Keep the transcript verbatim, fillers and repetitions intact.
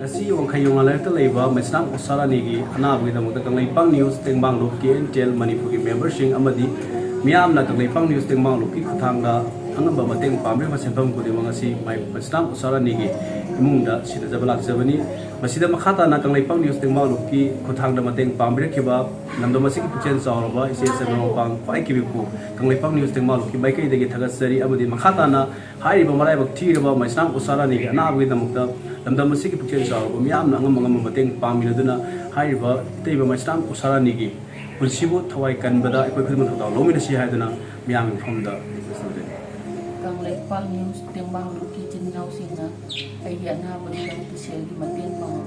ꯉꯁꯤ ꯋꯥꯡꯈꯩ ꯌꯣꯡꯉꯥ ꯂꯩꯔꯛꯇ ꯂꯩꯕ ꯃꯩꯁꯅꯥꯝ ꯎꯁꯥ ꯔꯥꯅꯤꯒꯤ ꯑꯅꯥꯕꯒꯤꯗꯃꯛꯇ ꯀꯪꯂꯩꯄꯥꯛ ꯅ꯭ꯌꯨꯁ ꯇꯦꯡꯕꯥꯡꯂꯨꯞ, ꯀꯦ ꯑꯦꯟ ꯇꯤ ꯑꯦꯜ ꯃꯅꯤꯄꯨꯔꯒꯤ ꯃꯦꯝꯕꯔꯁꯤꯡ ꯑꯃꯗꯤ ꯃꯤꯌꯥꯝꯅ ꯀꯪꯂꯩꯄꯥꯛ ꯅ꯭ꯌꯨꯁ ꯇꯦꯡꯕꯥꯡꯂꯨꯞꯀꯤ ꯈꯨꯠꯊꯥꯡꯗ ꯑꯉꯝꯕ ꯃꯇꯦꯡ ꯄꯥꯡꯕꯤꯔꯤꯕ ꯁꯦꯟꯐꯝ ꯈꯨꯗꯤꯡꯃꯛ ꯉꯁꯤ ꯃꯩꯁꯅꯥꯝ ꯎꯁꯥ ꯔꯥꯅꯤꯒꯤ ꯏꯃꯨꯡꯗ ꯁꯤꯟꯅꯖꯕ ꯂꯥꯛꯆꯕꯅꯤ꯫ ꯃꯁꯤꯗ ꯃꯈꯥ ꯇꯥꯅ ꯀꯪꯂꯩꯄꯥꯛ ꯅ꯭ꯌꯨꯁ ꯇꯦꯡꯕꯥꯡꯂꯨꯞꯀꯤ ꯈꯨꯠꯊꯥꯡꯗ ꯃꯇꯦꯡ ꯄꯥꯡꯕꯤꯔꯛꯈꯤꯕ ꯂꯝꯗꯝ ꯑꯁꯤꯒꯤ ꯄꯨꯛꯆꯦꯜ ꯆꯥꯎꯔꯕ ꯏꯆꯦ ꯆꯟꯗ꯭ꯔꯃꯄꯥꯡ ꯈ꯭ꯋꯥꯏ ꯀꯤꯕꯤꯄꯨ ꯀꯪꯂꯩꯄꯥꯛ ꯅ꯭ꯌꯨꯁ ꯇꯦꯡꯕꯥꯡꯂꯨꯞꯀꯤ ꯃꯥꯏꯀꯩꯗꯒꯤ ꯊꯥꯒꯠꯆꯔꯤ꯫ ꯑꯃꯗꯤ ꯃꯈꯥ ꯇꯥꯅ ꯍꯥꯏꯔꯤꯕ ꯃꯔꯥꯏꯕꯛ ꯊꯤꯔꯕ ꯃꯩꯁꯅꯥꯝ ꯎꯁꯥ ꯔꯥꯅꯤꯒꯤ ꯑꯅꯥꯕꯒꯤꯗꯃꯛꯇ ꯂꯝꯗꯝ ꯑꯁꯤꯒꯤ ꯄꯨꯛꯆꯦꯜ ꯆꯥꯎꯔꯕ ꯃꯤꯌꯥꯝꯅ ꯑꯉꯝ ꯑꯉꯝꯕ ꯃꯇꯦꯡ ꯄꯥꯡꯃꯤꯟꯅꯗꯨꯅ ꯍꯥꯏꯔꯤꯕ ꯏꯇꯩꯃ ꯃꯩꯁꯅꯥꯝ ꯎꯁꯥ ꯔꯥꯅꯤꯒꯤ ꯄꯨꯟꯁꯤꯕꯨ ꯊꯋꯥꯏ ꯀꯟꯕꯗ ꯑꯩꯈꯣꯏ ꯈꯨꯗꯤꯡꯃꯛ ꯊꯧꯗꯥꯡ ꯂꯧꯃꯤꯟꯅꯁꯤ ꯍꯥꯏꯗꯨꯅ ꯃꯤꯌꯥꯝꯒꯤ ꯃꯐꯝꯗ request ꯇꯧꯖꯔꯤ꯫ ꯀꯪꯂꯩꯄꯥꯛ ꯅ꯭ꯌꯨꯁ ꯇꯦꯡꯕꯥꯡꯂꯨꯞꯀꯤ ꯏꯆꯤꯟ ꯏꯅꯥꯎꯁꯤꯡꯅ ꯑꯩꯒꯤ ꯑꯅꯥꯕꯒꯤꯗꯃꯛꯇ ꯁꯦꯜꯒꯤ ꯃꯇꯦꯡ ꯄꯥꯡ